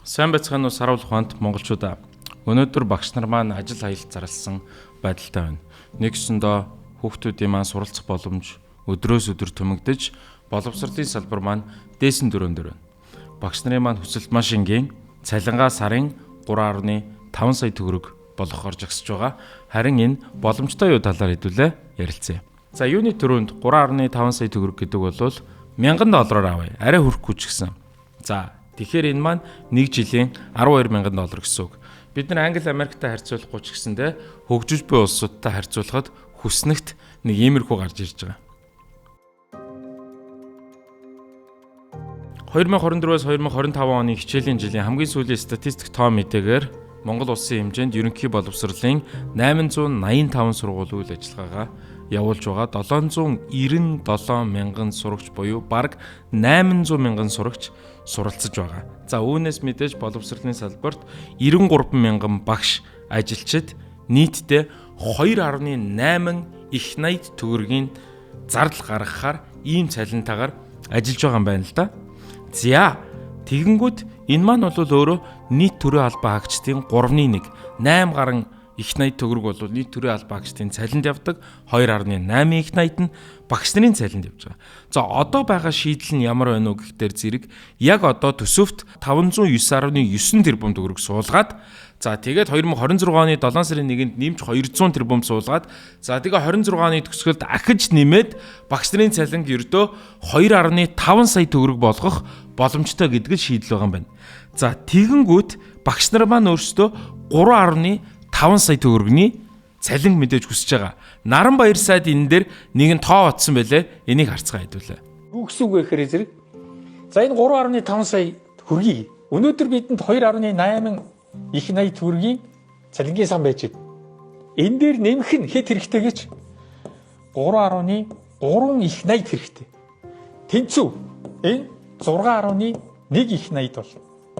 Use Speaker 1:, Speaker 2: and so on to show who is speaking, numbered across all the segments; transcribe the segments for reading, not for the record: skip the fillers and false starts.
Speaker 1: Сайн байцгаана уу саруул ухаант монголчуудаа. Өнөөдөр багш нар маань ажил аялал зарласан байдалтай байна. Нэгсэндээ хүүхдүүдийн маань суралцах боломж өдрөөс өдөр түмэгдэж, боловсролын салбар маань дээсэн дөрөөн дээр байна. Багш нарын маань хүсэлт маш энгийн. Цалингаа сарын 3.5 сая төгрөг болгохоор жагсаж байгаа. Харин энэ боломжтой юу талаар хэдүүлээ ярилцъя. За юуны түрүүнд 3.5 сая төгрөг гэдэг бол 1000 доллараар авъя. Арай хүрэхгүй ч гэсэн. За тэгэхээр энэ маань нэг жилийн 12 мянган доллар гэсэн үг. Бид нар Англи Америктай харьцуулахгүй ч гэсэндээ хөгжиж буй улсуудтай харьцуулахад хүснэгт нэг иймэрхүү гарч ирж байгаа. 2024-өөс 2025 оны хичээлийн жилийн хамгийн сүүлийн статистик тоо мэдээгээр Монгол улсын хэмжээнд ерөнхий боловсролын 885 сургууль үйл ажиллагаагаа явуулж байгаа 797 мянган сурагч буюу бараг 800 мянган сурагч суралцж байгаа. За үүнээс мэдээж боловсролын салбарт 93 мянган багш ажилчид нийтдээ 2.8 их 80 төгрөгийн зардал гаргахаар ийм цалинтайгаар ажиллаж байгаа юм байна л да. За тэгэнгүүт энэ маань бол өөрөө нийт төрийн албан хаагчдын 3.1 8 гарan их 80 төгрөг бол нийт төрийн албан хаагчдын цалинд явдаг, 2.8 их 80 нь багш нарын цалинд явж байгаа. За одоо байгаа шийдэл нь ямар байна уу гэхээр зэрэг яг одоо төсөвт 509.9 тэрбум төгрөг суулгаад, за тэгээд 2026 оны 7 сарын 1-нд нэмж 200 тэрбум суулгаад, за тэгээ 26 оны төгсгөлд ахиж нэмээд багш нарын цалинг ердөө 2.5 сая төгрөг болгох боломжтой гэдэг нь шийдэл байгаа юм байна. За тэгэнгүүт багш нар маань өөрсдөө 3.5 сая төгрөгийн цалин мэдээж хүсэж байгаа. Наран баяр сайд энэ дээр нэгэн тоо батсан байлээ. Энийг харцгаа хэдүүлээ.
Speaker 2: Юу гэсэн үг вэ гэхээр зэрэг. За энэ 3.5 сая төгрөгийг өнөөдөр бидэнд 2.8 их 80 төгрөгийн цалингийн сан байж байна. Энэ дээр нэмэх нь хэд хэрэгтэй гэж 3.3 их 80 хэрэгтэй. Тэнцүү. Энэ 6.1 их 80 бол.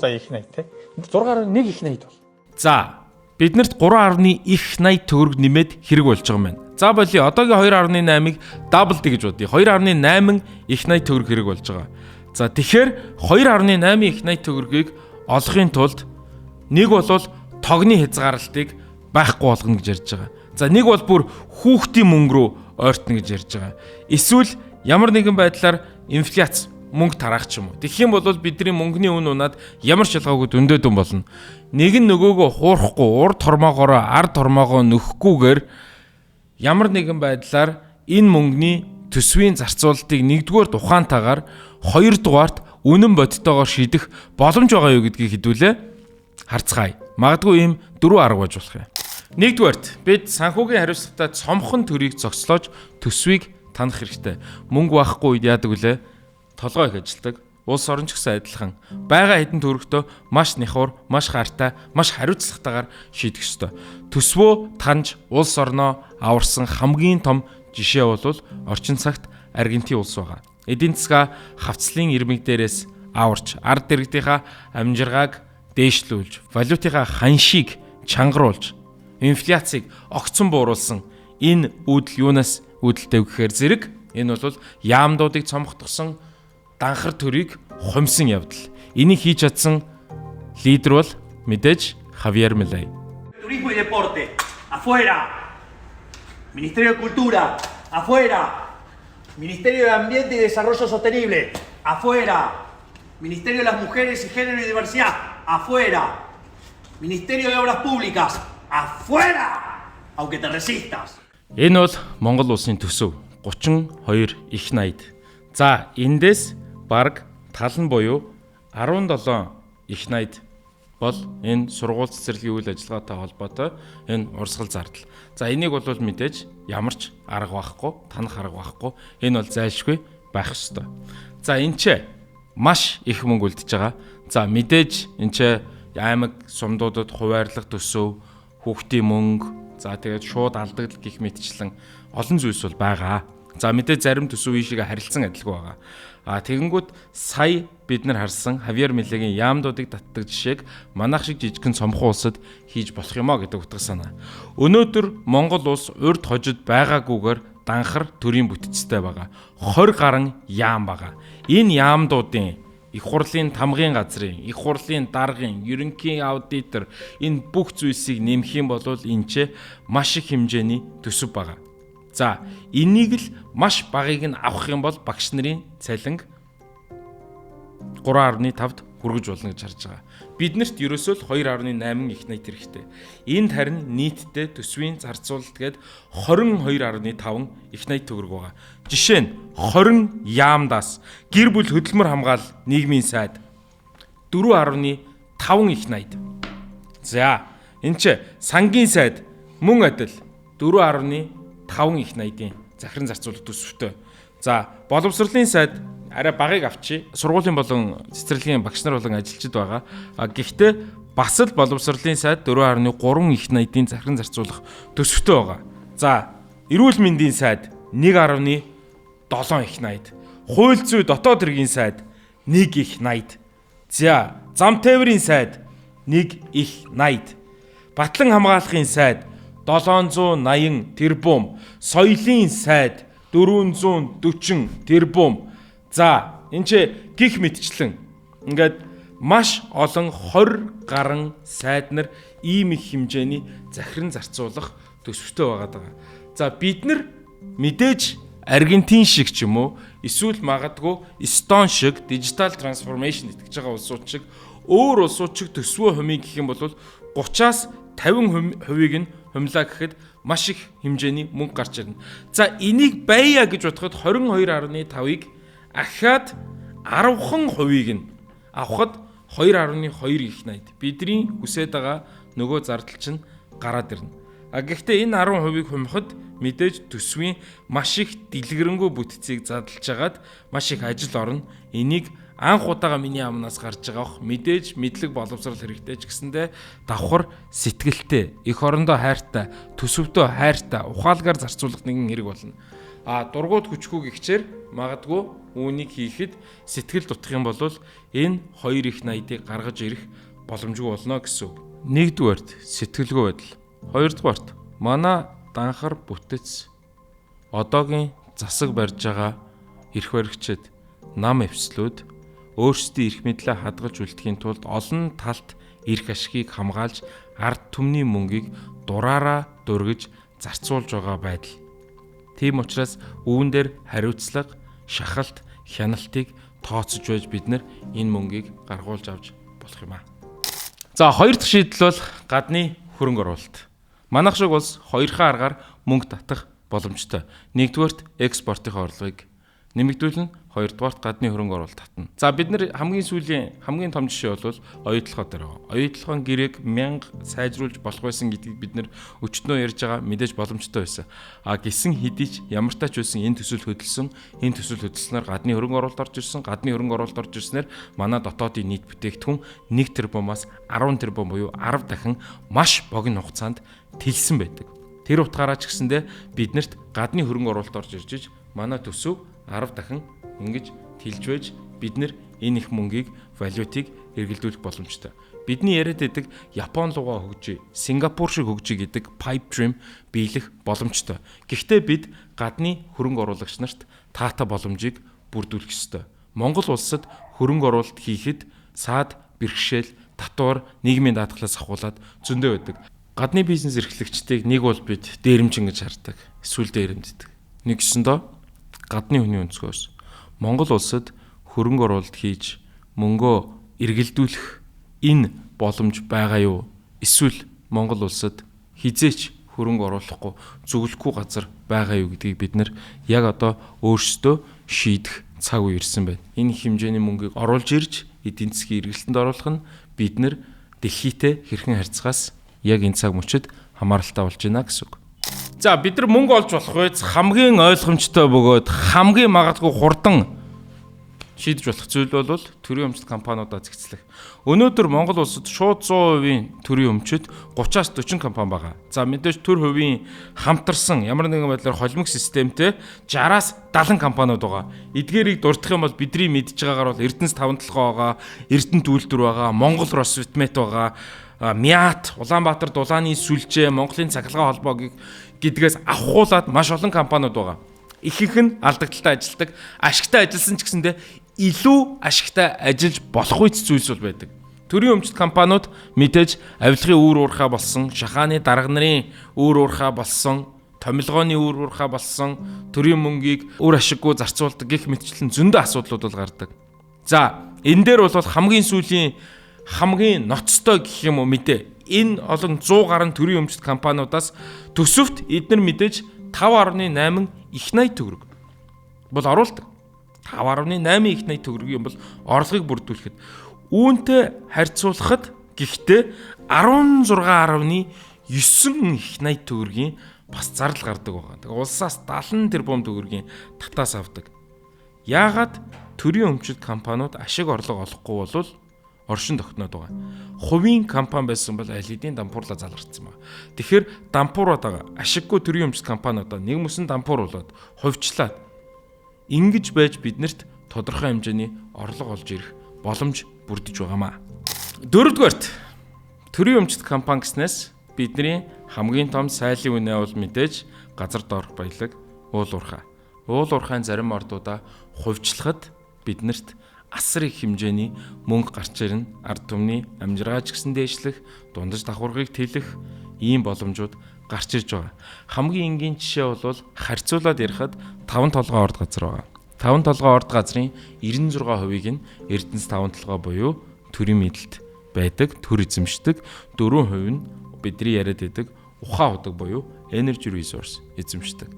Speaker 2: За их 80 те. 6.1 их 80 бол.
Speaker 1: За биднэрт 3.1 их 80 төгрөг нэмээд хэрэг болж байгаа юм байна. За болио одоогийн 2.8-ыг double гэж бодъё. 2.8 их 80 төгрөг хэрэг болж байгаа. За тэгэхээр 2.8 их 80 төгрөгийг олохын тулд нэг бол тогны хязгаарлалтыг байхгүй болгоно гэж ярьж байгаа. За нэг бол бүр хүүхдийн мөнгө рүү ойртно гэж ярьж байгаа. Эсвэл ямар нэгэн байдлаар инфляц мөнгө тараах ч юм уу. Тэгэх юм бол бидний мөнгөний үн унаад ямар ч ялгаагүй дүндээ дүн болно. Нэг нь нөгөөгөө хуурахгүй, урд тормоогоороо ард тормоогоо нөхөхгүйгээр ямар нэгэн байдлаар энэ мөнгөний төсвийн зарцуулалтыг нэгдүгээр ухаантайгаар, хоёрдугаарт үнэн бодтойгоор шийдэх боломж байгаа юу гэдгийг хэдүүлээ харцгаая. Магадгүй ийм дөрвөн арга байж болох юм. Нэгдүгээрт бид санхүүгийн хариуцлагатай цомхон төрийг зогслоож төсвийг танах хэрэгтэй. Мөнгө байхгүй үед яадаг вүлээ? Толгой их ажилтдаг. Улс орон ч гэсэн адилхан. Байгаа хэдэн төгрөгтөө маш няхуур, маш хаартай, маш хариуцлагатайгаар шийдэх ёстой. Төсвөө таньж улс орноо аварсан хамгийн том жишээ бол орчин цагт Аргентин улс байгаа. Эдийн засгаа хавцлын ирмэг дээрээс аварч, ард иргэдийнхаа амжиргааг дээшлүүлж, валютынхаа ханшийг чангаруулж, инфляцийг огцон бууруулсан энэ үүдэл юунаас үүдэлтэй гэхээр зэрэг энэ бол яамдуудыг цомготгосон данхар төрийг хумсан явдал. Энийг хийж чадсан лидер бол мэдээж Хавьер Милей.
Speaker 3: Turismo y Deporte, afuera. Ministerio de Cultura, afuera. Ministerio de Ambiente y Desarrollo Sostenible, afuera. Ministerio de las Mujeres y Género y Diversidad, afuera. Ministerio de Obras Públicas, afuera. Aunque te resistas.
Speaker 1: Энэ бол Монгол улсын төсөв 32 их 80. За эндээс бараг тал нь буюу 17 их 80 бол энэ сургууль цэцэрлэгийн үйл ажиллагаатай холбоотой энэ урсгал зардал. За энийг бол мэдээж ямар ч арга байхгүй, танах арга байхгүй. Энэ бол зайлшгүй байх ёстой. За энэ ч маш их мөнгө үлдэж байгаа. За мэдээж энэ ч аймаг сумдуудад хуваарлах төсөв, хүүхдийн мөнгө, за тэгээд шууд алдагдал гих мэтчлэн олон зүйлс бол байгаа. За мэдээж зарим төсөв ийшээгээ харилцан адилгүй байгаа. А тэгэнгүүт сая бид нар харсан Хавьер Милегийн яамдуудыг татдаг жишээг манайх шиг жижигхэн цомхон улсад хийж болох юм а гэдэг утга санаа. Өнөөдөр Монгол улс урд хожид байгаагүйгээр данхар төрийн бүтцтэй байгаа. 20 гарan яам байгаа. Энэ яамдуудын Их хурлын тамгын газрын, их хурлын даргын, ерөнхий аудитор энэ бүх зүйлсийг нэмэх юм бол энэ ч маш их хэмжээний төсөв байгаа. За, энийг л маш багыг нь авах юм бол багш нарын цалинг 3.5-д хүргэж болно гэж харж байгаа. Биднэрт ерөөсөө л 2.8 их найт хэрэгтэй. Энд харин нийтдээ төсвийн зарцуулалт гээд 22.5 их найт төгрөг байгаа. Жишээ нь 20 яамдаас гэр бүл хөдөлмөр хамгаал нийгмийн сайд 4.5 их найт. За, энэ ч сангийн сайд мөн адил 4.5 их найтын захиран зарцуулалт төсөвтэй. За, боловсролын сайд арай багыг авчи. Сургуулийн болон цэцэрлэгийн багш нар болон ажилчид байгаа. А гэхдээ бас л боловсролын сайд 4.3 их найтын захиран зарцуулах төсөвтэй байгаа. За, эрүүл мэндийн сайд 1.7 их найт. Хууль зүй дотоод хэргийн сайд 1 их найт. За, зам тээврийн сайд 1 их найт. Батлан хамгаалахын сайд 780 тэрбум. Соёлын сайд 440 тэрбум. За, энэ ч гих мэтчлэн ингээд маш олон 20 гаруй сайд нар ийм их хэмжээний захиран зарцуулах төсөвтэй байгаа даа. За, бид нар мэдээж Аргентин шиг ч юм уу эсвэл магадгүй Эстон шиг digital transformation итгэж байгаа улсууд шиг өөр улсууд шиг төсвөө хумиг гэх юм бол 30-аас 50%-ийг нь хумлаа гэхэд маш их хэмжээний мөнгө гарч ирнэ. За, энийг байя гэж бодоход 22.5-ыг ахаад 10хан хувийг нь авахад 2.2 их найт. Бидний хүсэж байгаа нөгөө зардал чинь гараад ирнэ. А гэхдээ энэ 10%-ийг хумхад мэдээж төсвийн маш их дэлгэрэнгүй бүтцийг задлж хагаад маш их ажил орно. Энийг анх удаага миний амнаас гарч байгаа бох мэдээж мэдлэг боловсрал хэрэгтэй ч гэсэндээ давхар сэтгэлтэй, эх орондоо хайртай, төсөвдөө хайртай, ухаалгаар зарцуулах нэгэн хэрэг болно. А дургуут хүчгүй гихчээр магадгүй үүнийг хийхэд сэтгэл дутах юм бол энэ хоёр их наядыг гаргаж ирэх боломжгүй болно гэсэн үг. Нэгдүгээрт сэтгэлгүй байдал. Хоёрдугаарт манай данхар бүтэц одоогийн засаг барьж байгаа эрх баригчид нам эвслүүд өөрсдийн эрх мэдлээ хадгалж үлдэхийн тулд олон талт эрх ашигыг хамгаалж ард түмний мөнгийг дураараа дөргиж зарцуулж байгаа байдал. Тийм учраас үүн дээр хариуцлага, шахалт, хяналтыг тооцож байж бид нар энэ мөнгийг гаргуулж авч болох юм аа. За, хоёр дахь шийдэл бол гадны хөрөнгө оруулалт. Манайх шиг улс хоёрхан аргаар мөнгө татах боломжтой. Нэгдүгээрт экспортын орлогыг нэмэгдүүлнэ, хоёрдугаарт гадны хөрөнгө оруулалт татна. За, бид нар хамгийн сүүлийн хамгийн том жишээ бол оюутлогоо дээр байгаа. Оюутлогын гэрээг 1000 сайжруулж болох байсан гэдгийг бид нар өчтнөө ярьж байгаа, мэдээж боломжтой байсан. А гисэн хэдий ч ямар тач байсан энэ төсөл хөдөлсөн, энэ төсөл хөдөлснөөр гадны хөрөнгө оруулалт орж ирсэн, гадны хөрөнгө оруулалт орж ирснээр манай дотоодын нийт бүтээгдэхүүн 1 тэрбумаас 10 тэрбум буюу 10 дахин маш богино хугацаанд тэлсэн байдаг. Тэр утгаараа ч гэсэндээ биднэрт гадны хөрөнгө оруулалт орж ирж иж манай төсөв 10 дахин ингэж тэлж байж бид нэр энэ их мөнгийг валютыг эргэлдүүлэх боломжтой. Бидний яриад байдаг Япон руугаа хөгжий, Сингапур шиг хөгжий гэдэг pipe dream биелэх боломжтой. Гэхдээ бид гадны хөрөнгө оруулагч нарт таатай боломжийг бүрдүүлэх ёстой. Монгол улсад хөрөнгө оруулалт хийхэд саад бэрхшээл, татвар, нийгмийн даатгалаас ахуулаад зөндөө байдаг. Гадны бизнес эрхлэгчдийг нэг бол бид дээрэмчин гэж хардаг, эсвэл дээрэмддэг. Нэгсэндөө гадны хүний өнцгөөс Монгол улсад хөрөнгө оруулалт хийж мөнгөө эргэлдүүлэх энэ боломж байгаа юу? Эсвэл Монгол улсад хизээч хөрөнгө оруулахгүй зөвлөхгүй газар байгаа юу гэдгийг бид нар яг одоо өөрсдөө шийдэх цаг үе ирсэн байна. Энэ хэмжээний мөнгийг оруулж ирж эдийн засгийн эргэлтэнд оруулах нь бид нар дэлхийтэй хэрхэн харьцахаас яг энэ цаг мөчид хамааралтай болж байна гэсэн үг. За, бид нар мөнгө олж болох үз хамгийн ойлгомжтой бөгөөд хамгийн магадгүй хурдан шийдэж болох зүйл бол төрийн өмчт компаниудаа зэгцлэх. Өнөөдөр Монгол улсад шууд 100% төрийн өмчөд 30-аас 40 компани байгаа. За, мэдээж төр хувийн хамтарсан ямар нэгэн байдлаар холимог системтэй 60-аас 70 компаниуд байгаа. Эдгээрийг дурдах юм бол бидний мэдж байгаагаар бол Эрдэнэс 5 толгой байгаа, Эрдэнэт үйлдвэр байгаа, Монгол Росвитмет байгаа, Миат, Улаанбаатар дулааны сүлжээ, Монголын цахилгаан холбоо гэдгээс авахуулаад маш олон компаниуд байгаа. Ихэнх нь алдагдaltaй ажилладаг, ашигтай ажилласан ч гэсэндээ илүү ашигтай ажиллаж болох үйл зүйлс бол байдаг. Төрийн өмчт компаниуд мэдээж авилгын үр уурхай болсон, шахааны дарга нарын үр уурхай болсон, томилгооны үр уурхай болсон, төрийн мөнгийг үр ашиггүй зарцуулдаг гэх мэтчлэн зөндөө асуудлууд бол гардаг. За, энэ дээр бол хамгийн сүүлийн хамгийн ноцтой гэх юм уу мэдээ. Энэ олон 100 гаруй төрийн өмчт компаниудаас төсөвт эднэр мэдээж 5.8 их 80 төгрөг бол оруулдаг. 5.8 их 80 төгрөгийн бол орлогыг бүрдүүлэхэд үүнтэй харьцуулахад гэхдээ 16.9 их 80 төгрөгийн бас зардал гардаг байгаа. Тэгээ улсаас 70 тэрбум төгрөгийн татаас авдаг. Яагаад төрийн өмчт компаниуд ашиг орлого олохгүй болвол оршин тогтноод байгаа. Хувийн компани байсан бол аль хэдийн дампуурлаа залгарсан байна. Тэгэхээр дампуураад байгаа. Ашиггүй төрийн өмчт компаниудаа нэг мөсөн дампууруулад хувьчлаад ингэж байж биднэрт тодорхой хэмжээний орлого олж ирэх боломж бүрдэж байгаамаа. Дөрөвдүгээрт төрийн өмчт компани гэснээс бидний хамгийн том сайлын үнэ бол мэдээж газар доорх баялаг уул уурхай. Уул уурхайн зарим ордуудаа хувьчлахад биднэрт асар их хэмжээний мөнгө гарч ирнэ. Ард түмний амжиргаач гэсэн дээшлэх, дундаж давхаргыг тэлэх ийм боломжууд гарч ирж байгаа. Хамгийн энгийн жишээ бол харьцуулаад ярихад 5 толгой орд газар байгаа. 5 толгой орд газрын 96%-ийг нь Эрдэнэс 5 толгой буюу төрийн мэдлэлд байдаг, төр эзэмшдэг. 4% нь бидний яриад байдаг ухаан худаг буюу energy resource эзэмшдэг.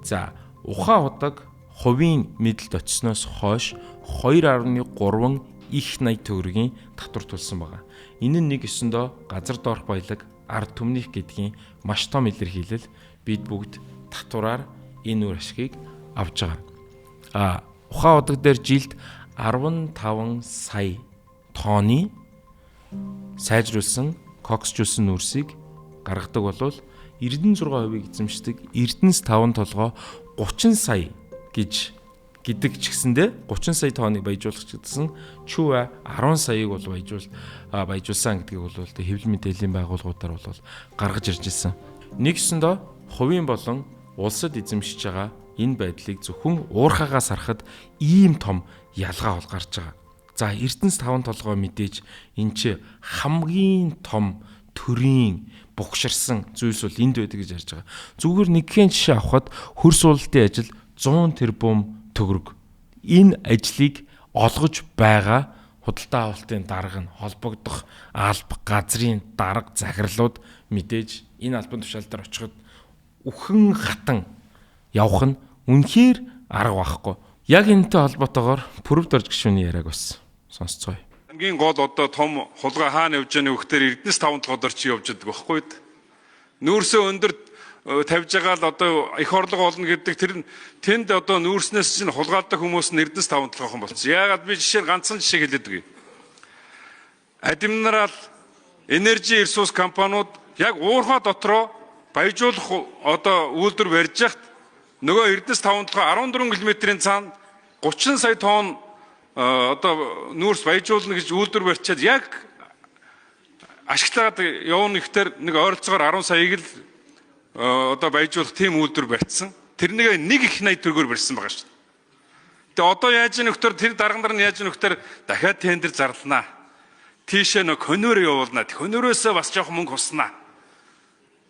Speaker 1: За, ухаан худаг хувийн мэдлэлд очсноос хойш 2.3 их 80 төгрөгийн татвар төлсөн байгаа. Энэ нь нэг өсөндөө газар доорх баялаг ард түмнийх гэдгийн маш том илэрхийлэл бид бүгд татвараар энэ үр ашигыг авч байгаа. А ухаан удаг дээр жилд 15 сая тонны сайжруулсан, коксжуулсан нүүрсийг гаргадаг болвол 96%-ийг эзэмшдэг Эрдэнэс 5 толгой 30 сая гэж гэдэг ч гэсэндээ 30 сая тонныг баяжуулах гэсэн чүвэ 10 саяыг бол баяжуулсан гэдгийг бол хэвлэл мэдээллийн байгууллагуудаар бол гаргаж ирж ирсэн. Нэгсэндээ хувийн болон улсад эзэмшиж байгаа энэ байдлыг зөвхөн уурхаагаас харахад ийм том ялгаа бол гарч байгаа. За, Эрдэнэс 5 толгой мэдээж энэ чи хамгийн том төрийн бугширсан зүйлс бол энд байдаг гэж ярьж байгаа. Зүгээр нэгхэн жишээ авахад хөр суултын ажил 100 тэрбум төгрөг. Энэ ажлыг олгож байгаа худалдаа авалтын дарга нь холбогдох алба газрын дарга захирлууд мэдээж энэ албан тушаал дээр очиход үхэн хатан явах нь үнэхээр арга байхгүй. Яг энэтэй холбоотойгоор Пүрэв дорж гишүүний яриаг бас сонсцгоё.
Speaker 4: Хамгийн гол одоо том хулгай хаана явж байгаа нөхдөр Эрдэнэс 5 толгой чи явж байдаг байхгүй юу? Нүүрсээ өндөр тавьж байгаа л одоо их орлого олно гэдэг тэр нь тэнд одоо нүүрснээс чинь хулгайлдаг хүмүүс нь Эрдэнэс 5 толгойхон болчихсон. Яагаад би жишээ нь ганцхан жишээ хэлээд өгье. Адмирал Energy Resource компаниуд яг уурхай дотроо баяжуулах одоо үйлдвэр барьж яхад нөгөө Эрдэнэс 5 толгой 14 км-ийн цаана 30 сая тонн одоо нүүрс баяжуулна гэж үйлдвэр барьчаад яг ашиглаад явна ихтер нэг ойролцоогоор 10 саяыг л одоо баяжуулах тийм үйлдвэр барьсан. Тэрнийг нэг их 80 төгрөгөөр барьсан байгаа шүү дээ. Тэгээ одоо яаж нөхдөр тэр дарга нар нь яаж нөхдөр дахиад тендер зарланаа. Тийшээ нөө хөнөөр явуулнаа. Хөнөөрөөсөө бас жоох мөнгө хуснаа.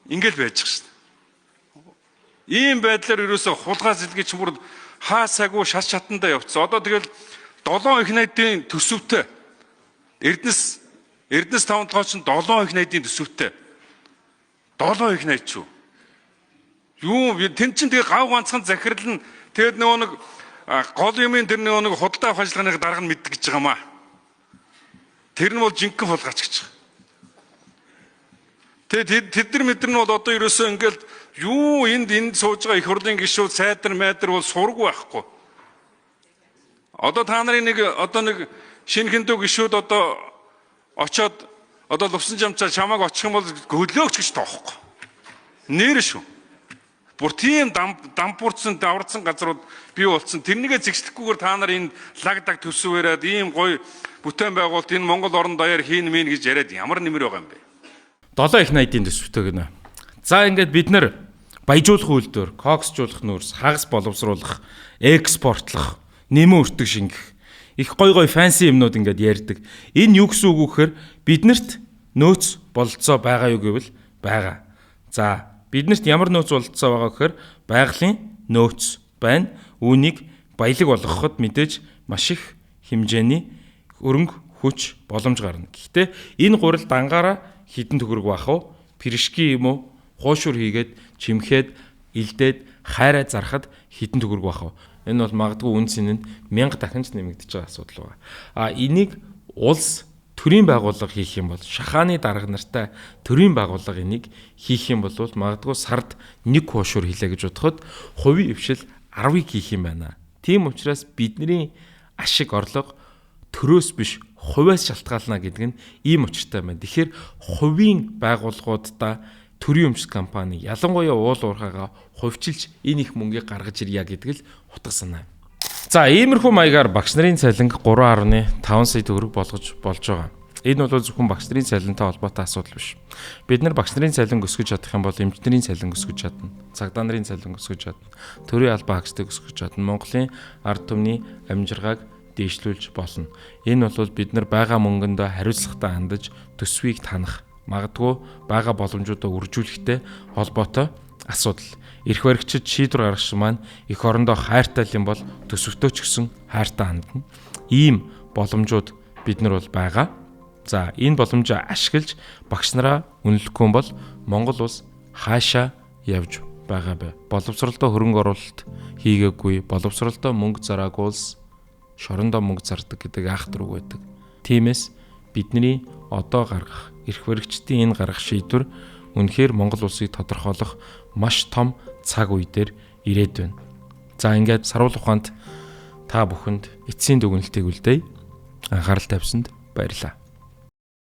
Speaker 4: Ингээл байж байгаа шүү дээ. Ийм байдлаар ерөөсөө хулгай зэлгийч бүр хаасаагүй шат шатандаа явцсан. Одоо тэгэл 7 их найдын төсөвтэй Эрдэнэс 5 толгой чинь 7 их найдын төсөвтэй. 7 их найд ч юу? Юу тэн чин тэгээ гав ганцхан захирал нь тэгээд нөгөө нэг гол юмын тэр нөгөө нэг худалдаа авах ажиллагааны дарга нь мэддэг гэж байгаа маа. Тэр нь бол жинхэнэ хулгайч гэж байгаа. Тэгээд тэд нар мэдэр нь бол одоо ерөөсөө ингээл юу энд сууж байгаа их хурлын гишүүд сайдар майдар бол сургу байхгүй. Одоо та нарын нэг одоо нэг шинэ хөндөө гишүүд одоо очоод одоо лувсан жамчаа чамааг очих юм бол гөлөөгч гэж тоохгүй. Нэр шүү. Бүр тийм дампуурсан даварцсан газрууд бий болсон. Тэрнийгээ зэгслэхгүйгээр та нар энэ лаг даг төсөв яриад ийм гоё бүтээн байгуулалт энэ Монгол орон даяар хийн мэн гэж яриад ямар нэмэр байгаа юм бэ?
Speaker 1: 7 их 80-ийн төсөвтэй гинэ. За ингээд бид нар баяжуулах үйлдвэр, коксжуулах нүүрс, хагас боловсруулах, экспортлох, нэмэн өртөг шингэх Их гой гой fancy юмнууд ингээд ярьдаг. Энэ юу гэсэн үг вэ гэхээр биднэрт нөөц бололцоо байгаа юу гэвэл байгаа. За, биднэрт ямар нөөц бололцоо байгаа гэхээр байгалийн нөөц байна. Үүнийг баялаг болгоход мэдээж маш их хэмжээний хөрөнгө хүч боломж гарна. Гэхдээ энэ гурил дангаараа хэдэн төгрөг баах вэ? Пиршки юм уу? Хуушур хийгээд, чимхэд, илдээд, хайраа зархад хэдэн төгрөг баах вэ? Энэ бол магадгүй үн цэн нь 1000 дахин ч нэмэгдэж байгаа асуудал байгаа. А энийг улс төрийн байгууллага хийх юм бол шахааны дарга нартай төрийн байгууллага энийг хийх юм бол магадгүй сард нэг хуушур хийлээ гэж бодоход хувийн ившил 10-ыг хийх юм байна. Тийм учраас бидний ашиг орлого төрөөс биш хувиас шалтгаална гэдэг нь ийм учиртай байна. Тэгэхээр хувийн байгууллагуудаа төрийн өмчлөх компани ялангуяа уул уурхайгаа хувьчилж энэ их мөнгийг гаргаж ирья гэдэг л утга санаа. За, иймэрхүү маягаар багш нарын цалинг 3.5 сая төгрөг болгож болж байгаа. Энэ бол зөвхөн багш нарын цалинтай холбоотой асуудал биш. Бид нар багш нарын цалин өсгөж чадах юм бол эмч нарын цалин өсгөж чадна. Цагдаа нарын цалин өсгөж чадна. Төрийн албан хаагчдыг өсгөж чадна. Монголын ард түмний амжиргааг дээшлүүлж болно. Энэ бол бид нар байгаа мөнгөндөө хариуцлагатай хандаж төсвийг танах, магадгүй байгаа боломжуудаа үржүүлэхтэй холбоотой асуудал. Эрх баригчид шийдвэр гаргах маань эх орондоо хайртай юм бол төсөвтөө ч гэсэн хайртай хандна. Ийм боломжууд бид нар бол байгаа. За, энэ боломжоо ашиглаж багш нараа үнэлэхгүй бол Монгол улс хаашаа явж байгаа бэ? Боловсролдоо хөрөнгө оруулалт хийгээгүй, боловсролдоо мөнгө зараагүй улс шорондоо мөнгө зардаг гэдэг айхтар үг байдаг. Тиймээс бидний одоо гаргах эрх баригчдын энэ гаргах шийдвэр үнэхээр Монгол улсыг тодорхойлох маш том цаг үе дээр ирээд байна. За, ингээд саруул ухаанд та бүхэнд эцсийн дүгнэлтийг үлдээе. Анхаарал тавьсанд баярлалаа.